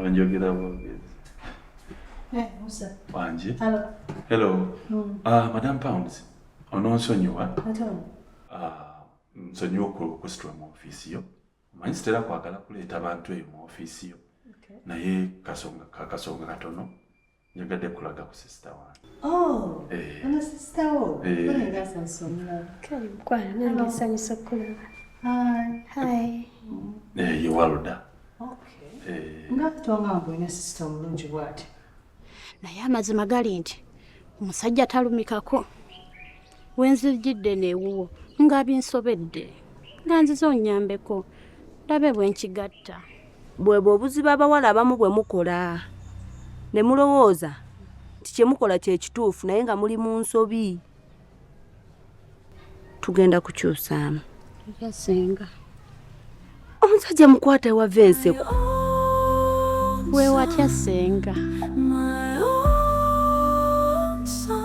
Njogera bwogezi. Eh, Musa. Wangi. Hello. Hello. Ah, Madam Pounds. Ononsonyiwa. Katono. Ah, nsonyiwa okusitula mu ofiisi yo. Omanyi sitera kwagala kuleeta bantu eyo mu ofiisi yo. Okay. Naye kasonga kasonga katono. Njagadde kulaga ku sister wange. Oh, Eh. ono sister wo. Eh. Bale nga nsanyuse omulaba. Kale mukwano, nange nsanyusa okulaba. Hi. Hi. Eh, ye Walda. Okay. Eh, Nga tongamba olina sister omulungi bw'ati. Naye amazima gali nti omusajja talumikako. Wenzijidde neewuwo nga binsobedde, nga nzize onnyambeko ndabe bwe nkigatta. Bwebwe obuzibu abawala abamu bwe mukola ne mulowooza nti kye mukola kye kituufu, naye nga muli mu nsobi. Tugenda kukyusaamu. Tutya senga? Omusajja mukwata ewava enseko. Weewatya senga? My own son.